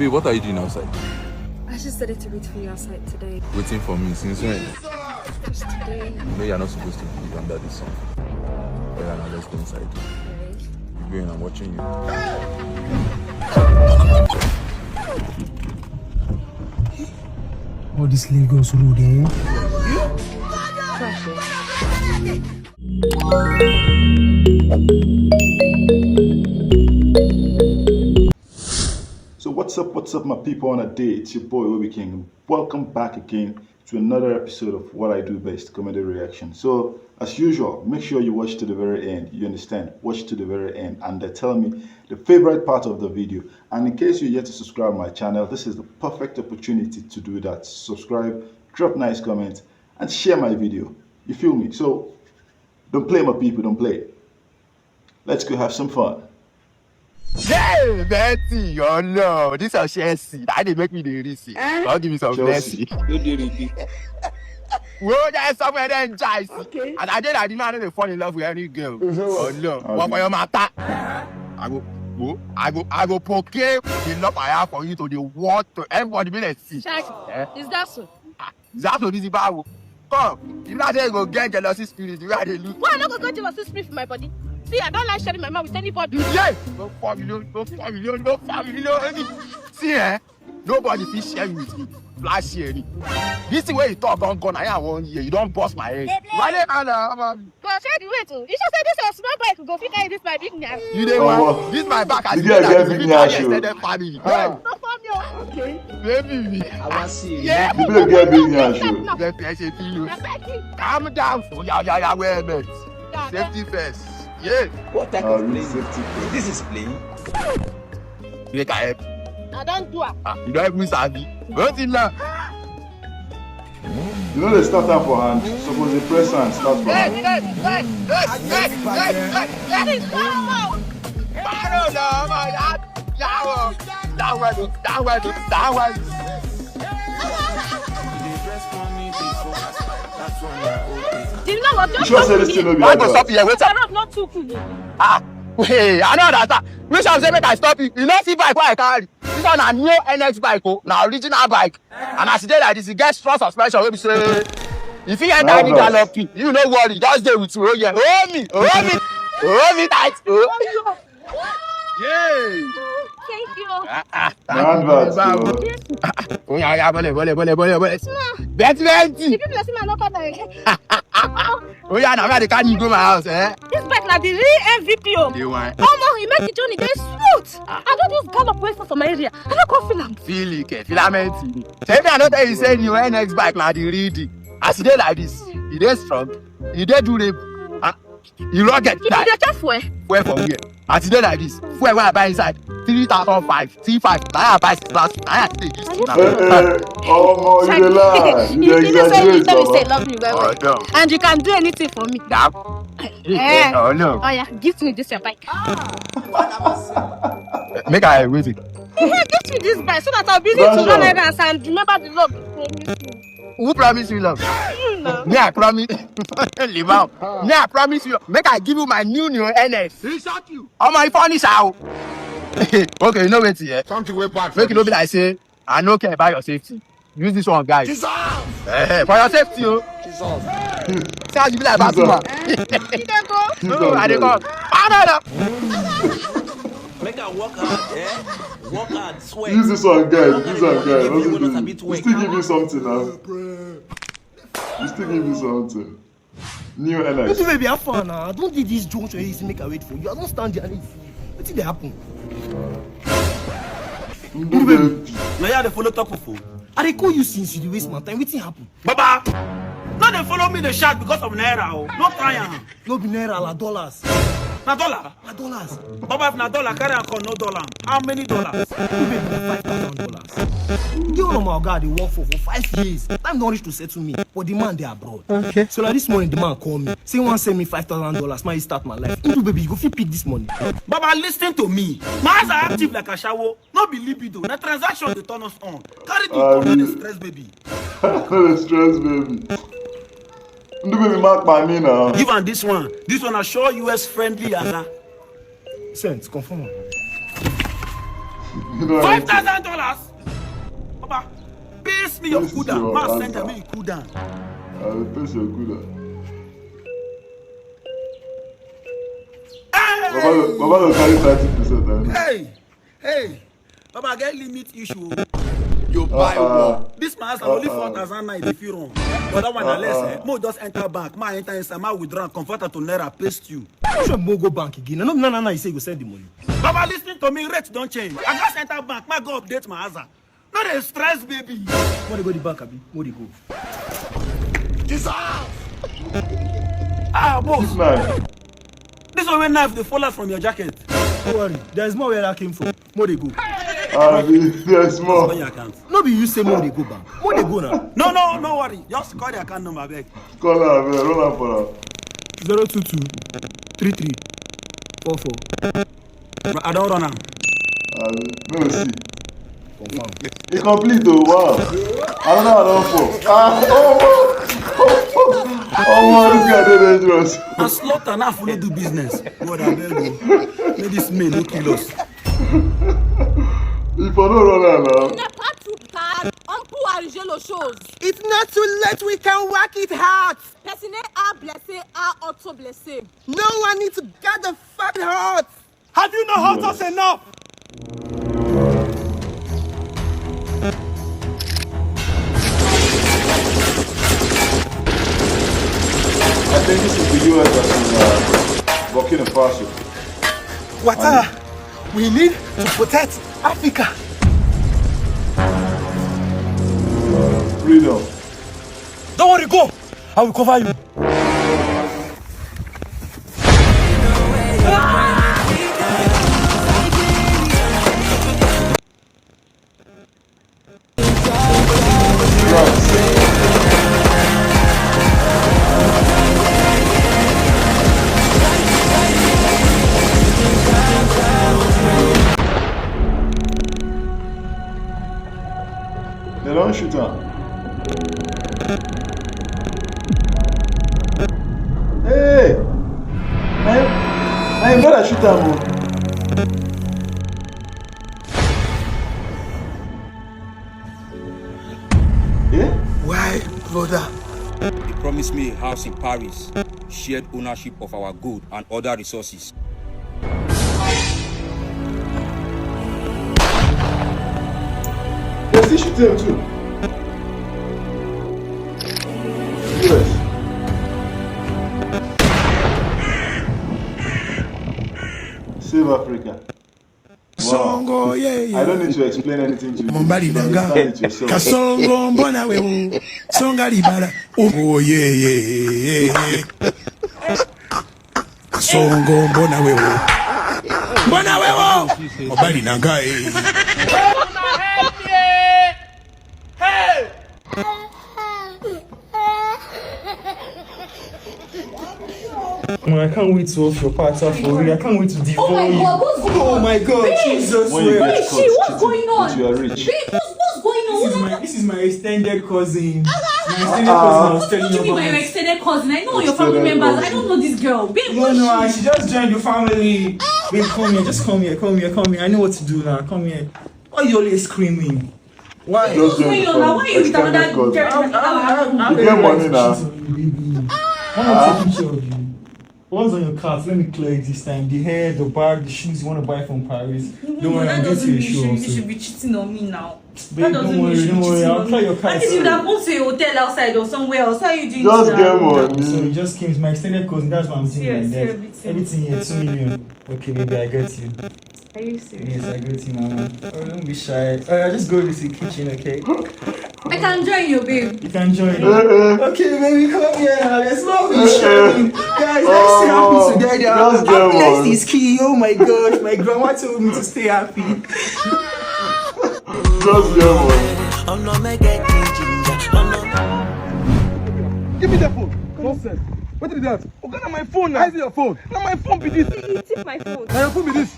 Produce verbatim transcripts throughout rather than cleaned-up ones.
Hey, what are you doing outside? I just decided to wait for you outside today. Waiting for me since when? Just today. You know you're not supposed to be under the sun. Yeah, now let's go inside. Alright. You're going, I'm watching you. All this Lagos road, eh? So what's up, what's up, my people on a day? It's your boy Obi King. Welcome back again to another episode of What I Do Best Comedy Reaction. So as usual, make sure you watch to the very end. You understand? Watch to the very end, and then tell me the favorite part of the video. And in case you're yet to subscribe to my channel, this is the perfect opportunity to do that. Subscribe, drop nice comments, and share my video. You feel me? So don't play, my people, don't play. Let's go have some fun. Hey, Betty, your love. This is Chelsea. That dey make me the receipt. Don't give me some Chelsea. Chelsea. Well, there's somewhere there in Chelsea. Okay. And I did, I didn't know they fall in love with any girl. Oh no. What for your matter? I go, go, I go, I go proclaim the love I have for you to the world, to everybody. Be like, see. Shaggy, Eh? Is that so? Is that so busy bad? Come, if not, they go get jealousy spirit. You are the look. Why I not go get jealousy spirit for my body? See, I don't like sharing my mouth with anybody. Yeah. No four million, no four million, no four million. Any. See, eh? Nobody fit share you with me. Flash here. This thing where you talk on gun, I want here. You don't bust my head. Why they, Anna? But share the way too. You should say this is a small boy could go fit carry this my big nyash. You dey Oh, want this my back as the you girl dey get like big this nyash, big oh. Extended family. Ah. No, for me, oh. Baby me. I want see you. Yeah. The place get big nyash, oh. Let me, I say to you. I beg you. Calm down. Oh, yeah, yeah, yeah, wait a minute. God, Safety first. Yeah. What type Ah, of we playing? Safety first. This is playing. Make I help. I don't do am. Ah, you don't even sabi. Wetin now? You know they start am for hand. Suppose they press hand, start for Hey, hand. hey, hey, hey, hey, hey, hey. That is normal. Baro na, ọmọ, ya, ya, o. That one, o, that one, o, that one. You know what? You Just sure stop say this me. Thing no be Why go adult? Stop here? Wait. The road not too cool. Ah, hey, I know that. Which one say make I stop you? You know see bike wey I carry. This one na new N X bike o, na original bike. And as e dey like this, e get strong suspension wey be say if you enter any Nice. Gallopy, you no worry, just dey with me. Oh yeah, hold me, hold me, hold me tight. Oh. Yeah. Thank you. Ah, ah, Na advert, ah, bro. oh yeah, yeah, bole, bole, bole, bole, bole. Betty, The Betty. people say man no come back again. Oh yeah, now I dey carry you go my house, eh? This bike na the real M V P o. Dey wine. Omo, e make the journey dey smooth. I don just gallop well for my area. I no come feel am. Feel it, eh? Filament. Tell me, I no tell you say new N X bike na the real deal. As e dey like this, e dey strong, e dey durable, ah, e rugged. You Die. dey chop fuel? Fuel for where? As e dey like this, fuel wey I buy inside three thousand five, three five. Na I buy six thousand. Na I take this thing now. Eh, eh, omo, you dey lie. You dey You know say you exaggerate, tell me say you Baba. love me well Oh well. no. And you can do anything for me. Now. Eh. Oh no. Oh yeah, give me this your bike. Make I wait. Give me this bike so that I'll be able to That's run all. Errands and remember the love you promised me. Who promise you love? You know. Me, I promise. Limau. Me, I promise you. Make I give you my new new N S. He shock you. Omo, e funny sha o. Okay, you know wetin, eh? Something wey bad. Make e no be like say I no care about your safety. Use this one, guys. Eh, for your safety o. See how you be like Batman. You dey go. No, I dey come. Ah, no, no. Make I work hard, eh? Work hard, sweat. Use this one, guys. Use this one, guys. If you What wanna is sabi this? twerk. You still give me something now. You still give me something. New N X. Wetin baby, how far now? I don dey this junction here, you say make I wait for you. I don stand there, I dey see you. Wetin dey happen? Ndubem. Now you dey follow talk for phone. I dey call you since, you dey waste my time. Wetin happen? Baba, no dey follow me dey shout because of naira o. No try am. No be naira, na dollars. Na dollar. Na dollars. Baba, if na dollar, carry am come, no dollar. How many dollars? Baby, na five thousand dollars. The one of my oga I dey work for for five years. Time don reach to settle me, but the man dey abroad. Okay. So like this morning, the man call me, say he wan send me five thousand dollars. Man, he start my life. Ndu baby, you go fit pick this money. Baba, listen to me. My eyes are active like ashawo. No be libido. Na transaction dey turn us on. Carry the Ah, come, no dey really? Stress baby. No dey stress baby. Ndu baby, mark my me now. Give am this one. This one na sure U S friendly, Aza. Sense, confirm am. Five thousand dollars? Baba, paste me your kuda. Ma send me kuda. I will paste your kuda. Hey! Baba, Baba don carry thirty percent. Hey, hey, Baba get limit issue. You buy uh-uh. One. This man has only uh-uh. Four thousand nine if you run. But that one uh-uh. Less. Eh? Mo just enter bank. Ma enter inside. Ma withdraw. Convert to naira. Paste you. Sure, mo go bank again. No, no, no, no. You say you go send the money. Baba, listen to me. Rate don't change. I just enter bank. Ma go update my aza. No dey stress baby. Mo dey go the bank abi? Mo dey go. Jesus! Ah, boss. This one wey knife dey fall out from your jacket. No worry, there's more where that came from. Mo dey go. Ah, there's more. Your account. No be you say mo dey go bank. Mo dey go now. No, no, no worry. Just call the account number, abeg. Call am, abeg. Run am for am. Zero two two three three four four. I don run am. Uh, no see. Confirm. E complete o, wow. Another one don fall. Ah, oh, oh, oh, oh, this guy dey dangerous. Na slaughter na follow do business. God abeg o. Make this man no kill us. If I no run am now. N'as pas tout part, on peut arranger les choses. It's not too late, we can work it out. Person A blessé, A auto blessé. No one needs to get the fucking hurt. Have you not hurt us enough? I think this is the U S that is uh, Burkina Faso. Water, we need to protect Africa. Freedom. Don't worry, go. I will cover you. Dem don shoot am. Hey! Na him, na him brother shoot am o. Eh? Why, brother? He promised me a house in Paris, shared ownership of our gold and other resources. Dem still shoot dem too. U S. Save Africa. Wow. Songo, yeah, yeah. I don't need to explain anything to you. Mobali nanga. You understand it yourself. Kasongo mbona wewe. Songa libala. Oh, yeah, yeah, yeah, yeah. Kasongo mbona wewe. Mbona wewe. Mobali nanga, eh. Hey! Man, I can't wait to off your parts for real. I can't wait to devour you. Oh my God, what's going on? Oh my God, Jesus. When you get caught cheating, what's going on? Babe, what's, what's going on? This is my, this is my extended cousin. My extended cousin, I was telling you about. What do you mean by your extended cousin? I know your family members. I don't know this girl. Babe, no, no, she just joined your family. Babe, come here, just come here, come here, come here. I know what to do now. Come here. Why are you always screaming? Why? Just join the family. Why are you with another girl? You get money now. I want to take picture of you. What's on your cart? Let me clear it this time. The hair, the bag, the shoes you want to buy from Paris. Don't worry, I'm going to show you. You should be cheating on me now. Babe, don't worry, don't worry. I'll clear your cart. At least you would have gone to a hotel outside or somewhere else. Why are you doing that? Just get money. So you just came. It's my extended cousin. That's why I'm saying like that. Everything here, two million. Okay, baby, I get you. Are you serious? Yes, I agree with you, mama. Oh, don't be shy. Uh, just go to the kitchen, okay? I can join you, babe. You can join. Okay, baby, come here now. Let's not be shy. Guys, let's stay happy together. Happiness is key. Oh my gosh, my grandma told me to stay happy. Just get money. Give me the phone. Nonsense. What is that? Oga, na my phone na. How is your phone? Na my phone be this. He thief my phone. Na your phone be this.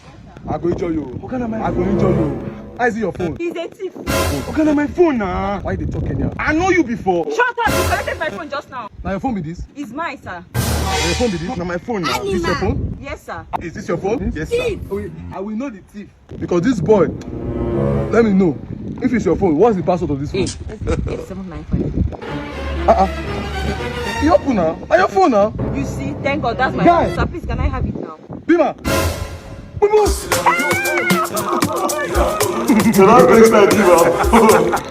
I go injure you. Oga, na my phone. I go injure you. How is your phone? He's a thief. Oga, na my phone na. Why you dey talk anyhow? I know you before. Shut up! You collected my phone just now. Na your phone be this? It's mine, sir. Na your phone be this? Na my phone na. This your phone? Yes, sir. Is this your phone? Yes, sir. Thief. Oh, wait. I will know the thief. Because this boy, Let me know. If it's your phone, what's the password of this phone? Eight seven nine five. Uh-uh. You open now. Are your phone now? You see, thank God that's my Guy. Phone. Sir, please, can I have it now? Bima. Boo-boo. She don't take that give up.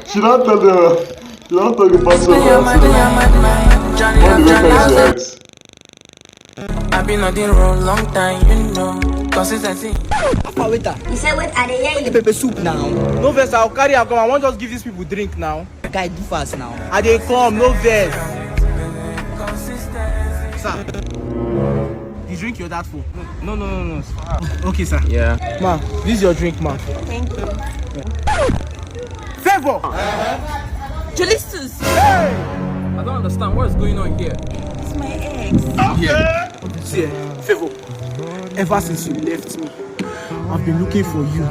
She don't tell them. She don't tell the person. What the record is your ex? I've been on the road long time, you know. Consistency. Papa waiter, You say wait, I dey hear you. pepper soup now. No vex, I'll carry am come. I wan just give these people drink now. Guy, do fast now. I dey come, no vex. Sir, the drink your dad for. No, no, no, no. Okay, sir. Yeah. Ma, this is your drink, ma. Thank you. Favor. Julistus. I don't understand what is going on here. It's my ex. See, eh, Favor, ever since you left me, I've been looking for you.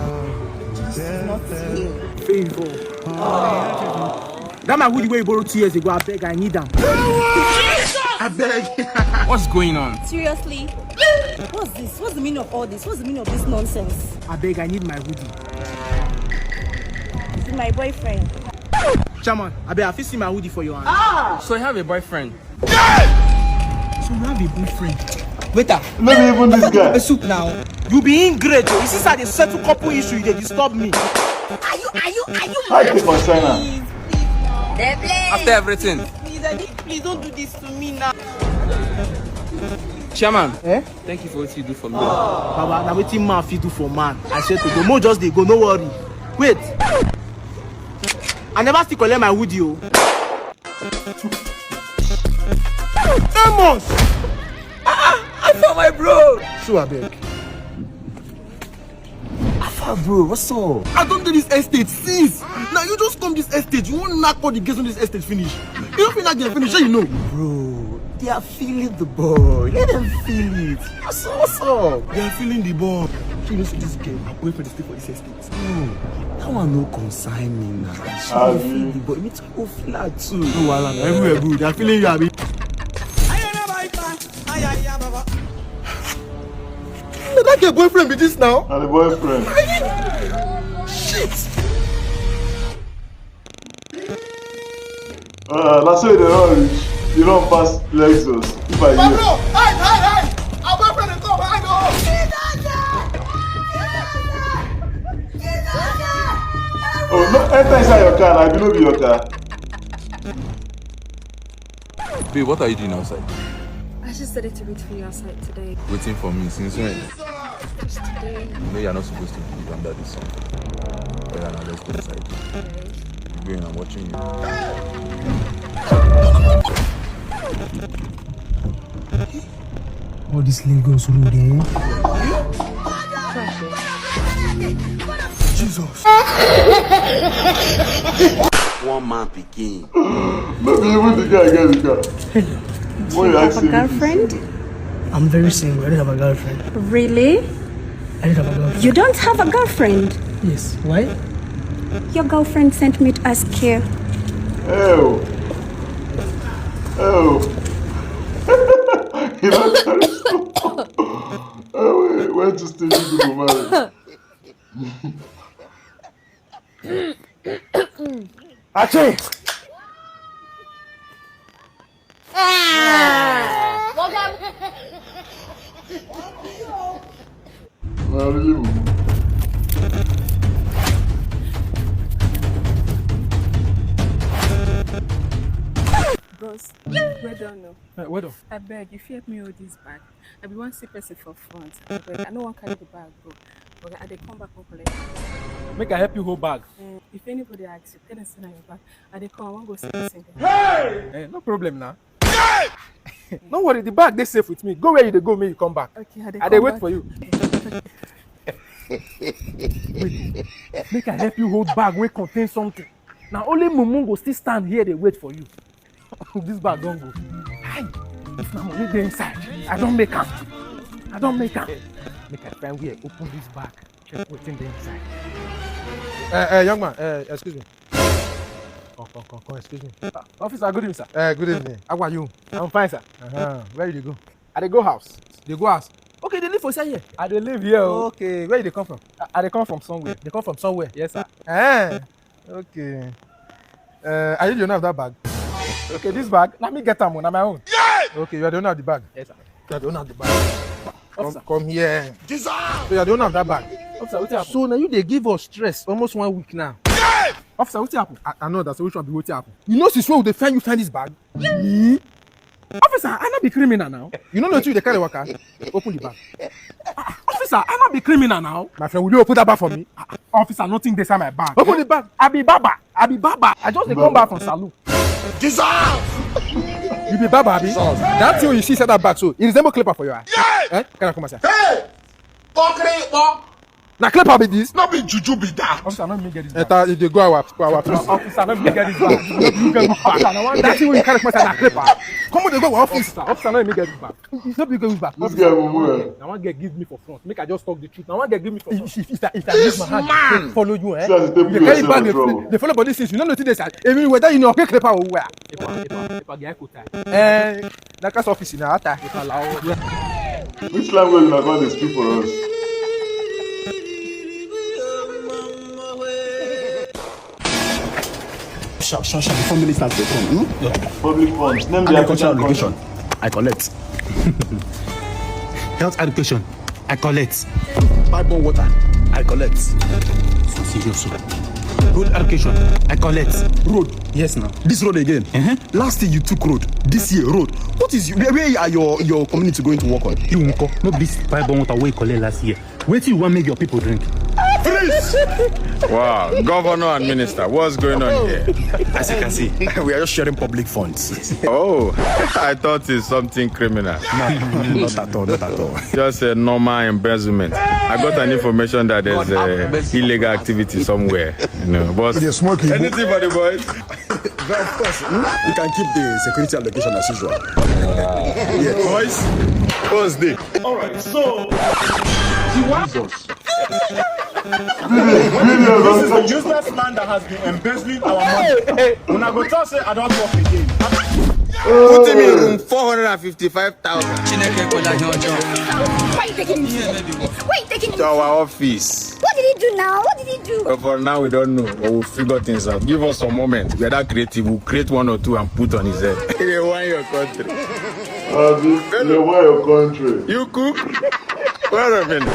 Not here. Favor. That my hoodie wey you borrow two years ago, I beg, I need am. I beg. What's going on? Seriously? What's this? What's the meaning of all this? What's the meaning of this nonsense? I beg, I need my hoodie. He's my boyfriend. Chairman, I beg, I fit see my hoodie for your hand. So you have a boyfriend? So you have a boyfriend? Waiter, Not even this guy. pepper soup now. You be ingrate o. You see, sir, dey settle couple issue, you dey disturb me. Are you, are you, are you How you take concern am? They play. After everything. Please, I need, please don't do this to me now. Chairman, Eh? Thank you for what you do for me. Baba, na wetin man fit do for man? I swear to God, mo just dey go, no worry. Wait. I never still collect my hoodie o. Amos! I found my bro. So abeg. Alpha bro, what's up? I don dey this estate since. Now you just come this estate, you wan knack all the girls on this estate finish. You no fit knack them finish, shey you know? Bro, they are feeling the boy. Let them feel it. What's up? What's up? They are feeling the boy. Shey you know say this girl, her boyfriend dey stay for this estate. That one no concern me now. She Abi. Go feel the boy. Me too go feel her too. No wahala, na everywhere good. They are feeling you, abi? Na that girl boyfriend be this now? And the boyfriend. Shit! Uh, that's why they run reach. You don't pass Lexus. If I My hear. Bro, hide, hide, hide! Our boyfriend dey come, hide o! Oh, no, enter inside your car. I believe your car. Babe, what are you doing outside? I just decided to wait for you outside today. Waiting for me since when? Just today. You know you're not supposed to be under the sun. Oh yeah, now let's go inside. Going, I'm watching you. All this Lagos road, eh? Jesus. One man pikin. No be even the guy get the car. What you Have a asking me? Girlfriend? I'm very single. I don't have a girlfriend. Really? I don't have a girlfriend. You don't have a girlfriend? Yes. Why? Your girlfriend sent me to ask you. Oh. Oh. You know, oh, wait, where to stay with the marriage? Achi! Na really o. Bros, well done o. Eh, well done. Abeg, you fit help me hold this bag? I be wan see person for front. Abeg, I no wan carry the bag go. But I dey come back go collect. Make I help you hold bag. Eh, if anybody ask you, tell them say na your bag. I dey come, I wan go see person there. Eh, no problem na. No worry, the bag dey safe with me. Go where you dey go, make you come back. Okay, I dey I dey come wait back. For you. Wait, make I help you hold bag wey contain something. Na only mumu go still stand here dey wait for you. This bag don go. Hi, if na money dey inside, I don make am. I don make am. Make I find where open this bag, check wetin dey inside. Uh, uh, young man, uh, excuse me. Come, come, come, come, excuse me. Uh, officer, good evening, sir. Uh, good evening. How are you? I'm fine, sir. Uh-huh. Where you dey go? I dey go house. Dey go house? Okay, you dey live for inside here? I dey live here o. Okay, where you dey come from? I, I dey come from somewhere. Dey come from somewhere? Yes, sir. Eh, okay. Uh, are you the owner of that bag? Okay, this bag, let me get am, na my own. Okay, you are the owner of the bag. Yes, sir. You are the owner of the bag. Come, officer, come here. Jesus! So you are the owner of that bag. Officer, wetin happen? So now you dey give us stress almost one week now. Officer, wetin happen? I, I know that. So which one be wetin happen? You know since when we dey find you find this bag? Me? Officer, I no be criminal now. You no know wetin you dey carry waka? Open the bag. Ah, ah, officer, I no be criminal now. My friend, will you open that bag for me? Ah, ah, officer, nothing dey inside my bag. Open the bag. I be barber. I be barber. I just dey come back from salon. Jesus! You be barber, abi? Jesus. That thing you see inside that bag, so it resemble clipper for your eye. Eh? Can I come outside? Hey! Pokri po! Na clipper be this? No be juju be that. Officer, no me get this bag. Enter, you dey go our, our place. Officer, no me get this bag. No be you get this bag. Officer, na one that thing wey you carry come outside na clipper. Come on, dey go our office. Officer, officer, no me get this bag. No be you get this bag. This guy mumu, eh? Na one girl give me for front. Make I just talk the truth. Na one girl give me for front. If, if, if I, if I use my hand, man, take follow you, eh? See as you take put yourself in trouble. Dey follow body since you no know wetin dey inside. Even whether you know, okay, clipper or where? Clipper, clipper, clipper, get eye tie. Eh, na class office na ata. Clipper la o. Which language una come dey speak for us? Sharp, sharp, sharp, before ministers dey come, hmm? Public funds. Name the African country. Agricultural location. I collect. Health education. I collect. Pipe borne water. I collect. So serious, so. Road allocation. I collect. Road. Yes, now. This road again. Uh-huh. Last year you took road. This year, road. What is, where, where are your, your community going to work on? You nko. No be this pipe borne water wey you collect last year. Wetin you wan make your people drink? Freeze! Wow, governor and minister, what's going on here? As you can see, we are just sharing public funds. Oh, I thought it's something criminal. No, not at all, not at all. Just a normal embezzlement. I got an information that there's a illegal activity somewhere. You know, but anything for the boys. Of course, hmm? You can keep the security allocation as usual. Yeah. Boys, what's the? All right, so you want Jesus. This is the useless man that has been embezzling our money. Una go talk say I don't work again. Put him in room four hundred and fifty-five thousand. Chineke kwela ihe ọjọọ. Why you taking me? Why you taking me? To our office. What did he do now? What did he do? But for now, we don't know. But we'll figure things out. Give us some moment. We are that creative. We'll create one or two and put on his head. You dey whine your country. Abi, you dey whine your country. You cook? Wait a minute.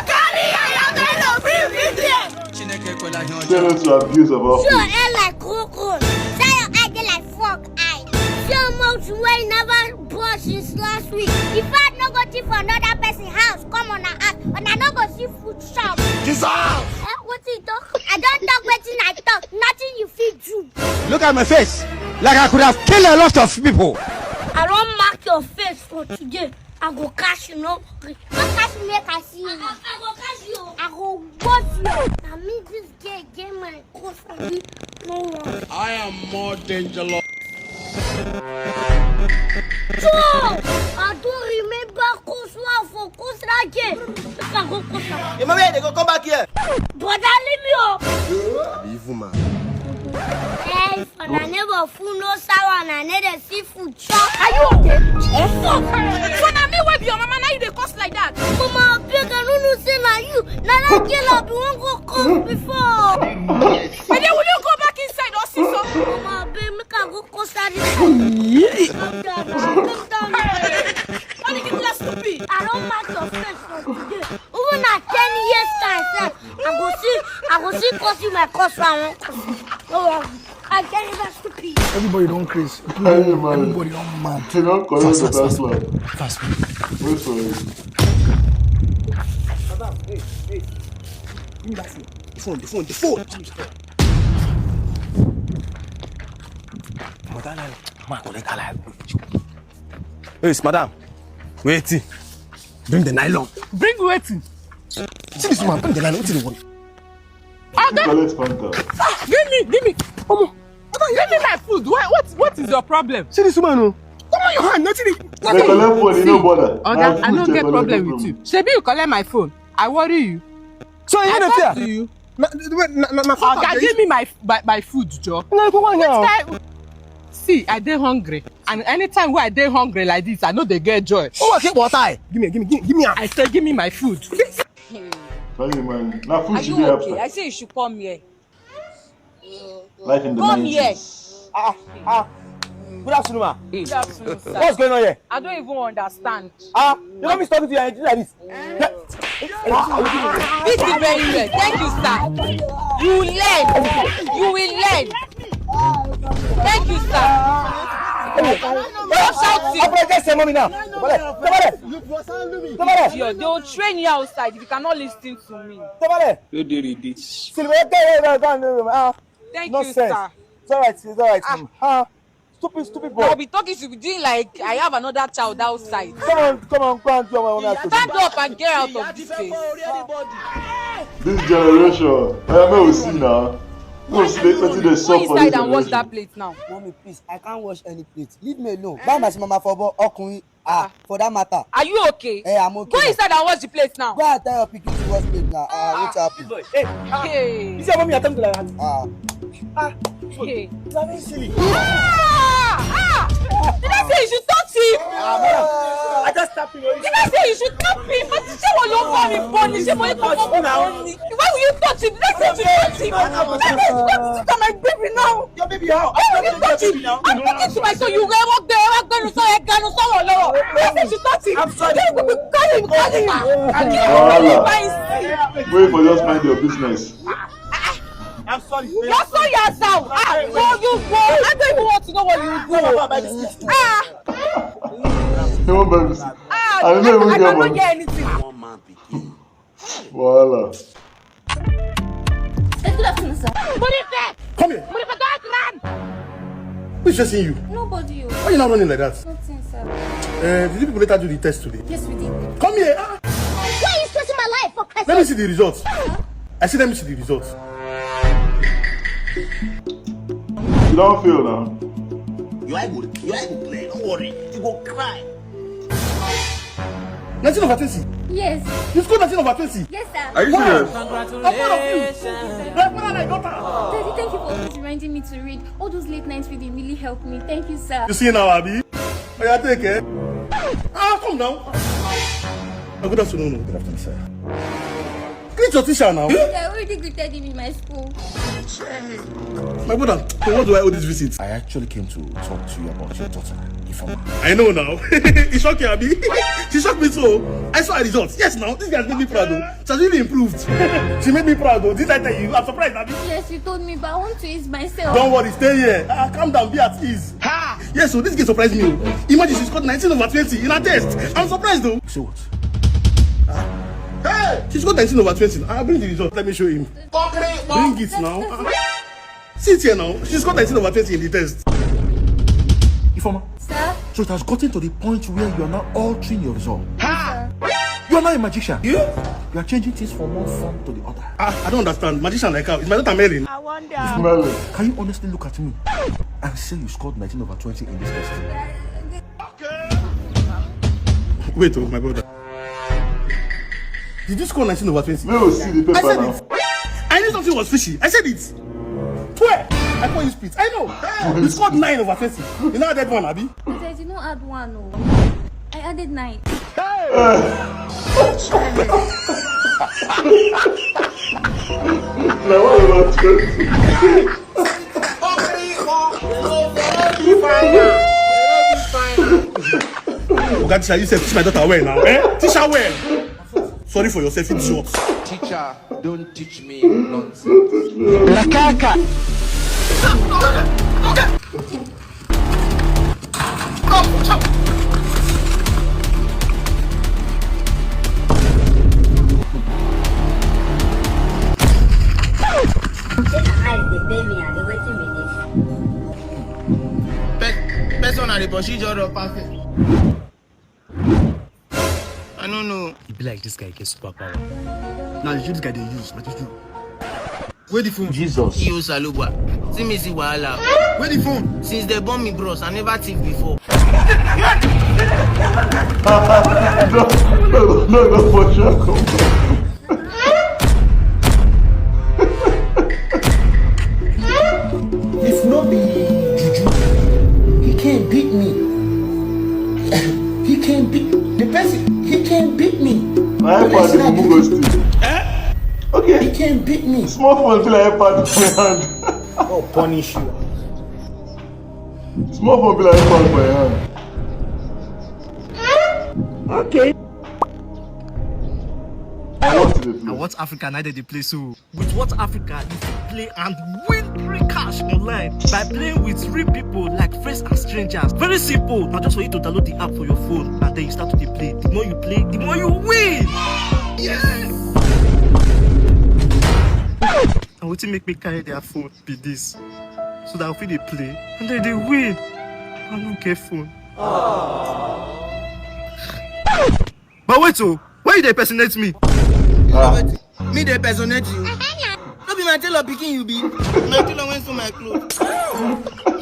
Carry your yellow bring me here. Chineke kwela ihe ọjọọ. Say no to abuse of office. Your hair like cockroach. Say your eye dey like frog eye. Your mouth wey never brush since last week. If I no go thief for another person house, come on, I ask, and I no go see food shop. Jesus! Eh, wetin you talk? I don talk wetin I talk. Nothing you fit do. Look at my face. Like I could have killed a lot of people. I don mark your face for today. I go catch you, no worry. No catch me, make I see you. I, I, I go catch you. I go boss you. Na me this girl get my cause for me. No worry. I am more dangerous. So, I don't remember cause one for cause that girl. Make I go cause am. Your mama, they go come back here. Brother, leave me up. Be evil man. Hey, for the neighbor, fool no sour, and I need a seafood. Are you okay? Eh? Fuck! So na me wey be your mama, now you dey curse like that? Mama, abeg, I no know say na you. Na that girl I be wan go curse before. And then will you go back inside or see so? Mama, abeg, make I go curse her this side. Calm down, calm down. Why you give me that stupid? I don mark your face for today. Even at ten years time sef, I go see, I go see cause you my cause wey I wan cause you. No worry. I get it, that's stupid. Everybody don craze. Hey, man. Everybody don mad. They don collect the first one. Fast, fast. Wait for it. Madam, hey, hey. Give me that phone. The phone, the phone, the phone. Madam, ma collect that life. Yes, madam. Wetin? Bring the nylon. Bring wetin? See this woman, bring the nylon. Wetin dey worry? Oga, collect Fanta. Ah, give me, give me. Omo, give me my food. What, what, what is your problem? See this woman, oh. Come on, your hand. Nothing. They collect phone, you no bother. Oga, I no get problem with you. Shebi you collect my phone. I worry you. So you no fear? I talk to you. Na, wait, na, na, na Oga, give me my, my, my food, Joe. No, go on now. See, I dey hungry. And anytime wey I dey hungry like this, I no dey get joy. Oh, okay, what I? Give me, give me, give me, give me. I say, give me my food. Sorry, man. Na food you dey after. Are you okay? I say you should come here. Life in the Come here. nineties. Ah, ah. Good afternoon, ma. Good afternoon, sir. What's going on here? I don't even understand. Ah, you know me talking to you like this. This is very well. Thank you, sir. You learn. You will learn. Thank you, sir. Stop shouting. Apologize to your mommy now. Come on, come on. Come on. Idiot. They will train you outside if you cannot listen to me. Come on. Wey dey ready. Silver, come here, come here, come here. Ah. Thank you, Nonsense. sir. It's all right, it's all right. Ah. Ah, stupid, stupid boy. I'll be talking to you doing like I have another child outside. Come on, come on, go and do what I want to do. Stand up and get out of this place. This generation, I may we see now. No, see the, wetin dey Go sup for inside this and wash generation. that plate now. Mommy, please, I can't wash any plate. Leave me alone. Buy my mama for bo ọkùnrin. Ah, for that matter. Are you okay? Eh, I'm okay. Go inside and wash the plate now. Go and tell your pikin to wash plate now. Ah, what happened? Hey, ah, Hey. You see how mommy attempt to like that? Ah. Ah, Hey. You are very silly. Ah! Ah! Did I say you should touch him? Ah, madam, I just tap him. Did I say you should tap him? But ṣé wọ́n ló bá mi bọ́ ni? Ṣé mo ní kó bọ́ mi bọ́ ni? Why will you touch him? Did I say you should touch him? Did I say you should touch my baby now? Your baby how? Why will you touch him? I'm talking to my son. You go walk there, walk there, so I can so low. Did I say you should touch him? I'm sorry. Carry him, carry him. Wahala. Wait for just mind your business. I'm sorry. You're so yourself. Ah, no, you go. I don't even want to know what you do. Ah. You won't buy me. Ah, I don't even I get don't money. Get anything. Wahala. Hey, good afternoon, sir. Come here. Who's chasing you? Nobody. Oh. Why you not running like that? Nothing, sir. Uh, did you people later do the test today? Yes, we did. Come here. Ah. Why are you stressing my life for Christmas? Let me see the results. I see, let me see the results. You don't feel now. You are good. You are good player. Don't worry. You go cry. Nineteen over twenty. Yes. You scored nineteen over twenty. Yes, sir. Are you serious? I'm proud of you. My father and my daughter. Daddy, thank you for always reminding me to read. All those late nights reading really helped me. Thank you, sir. You see now, Abi? Oh, yeah, take care. Ah, come now. Ah, good afternoon. Good afternoon, sir. Greet your teacher now. Yeah, I already greeted him in my school. My brother, so what do I owe this visit? I actually came to talk to you about your daughter, Ifeoma. I know now. It shocked you, Abi? She shocked me too. I saw her results. Yes, now. This guy made me proud, though. She has really improved. She made me proud, though. Did I tell you? I'm surprised, Abi. Yes, you told me, but I want to ease myself. Don't worry, stay here. Ah, calm down, be at ease. Ha! Yes, so this girl surprised me. Imagine she scored nineteen over twenty in her test. I'm surprised, though. Say what? Ah. Hey! She scored nineteen over twenty. I'll bring the result. Let me show him. Bring it now. Ah. See it here now. She scored nineteen over twenty in the test. Ifeoma. Sir? So it has gotten to the point where you are now altering your result. Ha! You are now a magician. You? You are changing things from one form to the other. Ah, I don't understand. Magician like how? Is my daughter Merlin? I wonder. Merlin. Can you honestly look at me and say you scored nineteen over twenty in this test? Wait, oh, my brother. Did you score nineteen over twenty? No, see the paper I said now. It. I knew something was fishy. I said it. Swear. I can't use spit. I know. You scored nine over twenty. You know that one, Abi? There's no add one, oh. I added nine. Hey! Now what about twenty? Oga teacher, you sef teach my daughter well now, eh? Teach her well. Sorry for yourself, idiot. Teacher, don't teach me nonsense. Lakaka. Person na the procedure of perfect. I don't know. E be like this guy get superpower. Now you this guy dey use, but you. Where the phone? Jesus. Yo, Salugba. See me see wahala. Where the phone? Since they born me, bros, I never thief before. No, no, no, for sure. If no be juju, he can't beat me. He can't beat the person. He can't beat me. My iPad is Google still. Eh? Okay. He can't beat me. Small phone feel like iPad in my hand. God punish you. Small phone be like pass by hand. Okay. I want to dey Na play. What Africa na dey dey play so. With What Africa, you fit play and win free cash online by playing with real people like friends and strangers. Very simple. Na just for you to download the app for your phone and then you start to dey play. The more you play, the more you win. Yes. Na wetin make me carry their phone be this, so that I fit dey play and then dey win. I no get phone. But wait o, why you dey impersonate me? Me dey personate you. No be my tailor pikin you be. My tailor wey sew my cloth.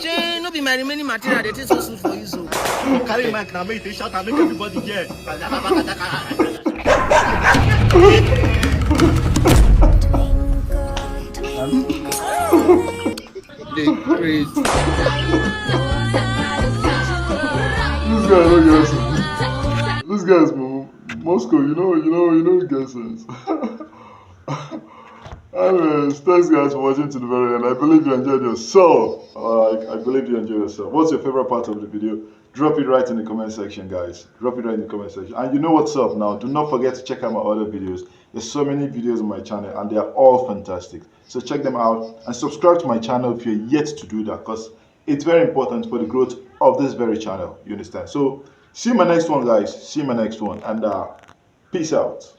Shey no be my remaining material dey take sew suit for you so. Carry mic na make you take shout and make everybody hear. Dey craze. This guy no get sense. This guy is Mo- Moscow. You know, you know, you know, get sense. Anyways, thanks guys for watching to the very end. I believe you enjoyed yourself. Uh, I, I believe you enjoyed yourself. What's your favorite part of the video? Drop it right in the comment section, guys. Drop it right in the comment section. And you know what's up now. Do not forget to check out my other videos. There's so many videos on my channel, and they are all fantastic. So check them out and subscribe to my channel if you're yet to do that, because it's very important for the growth of this very channel. You understand? So see you in my next one, guys. See you in my next one, and uh, peace out.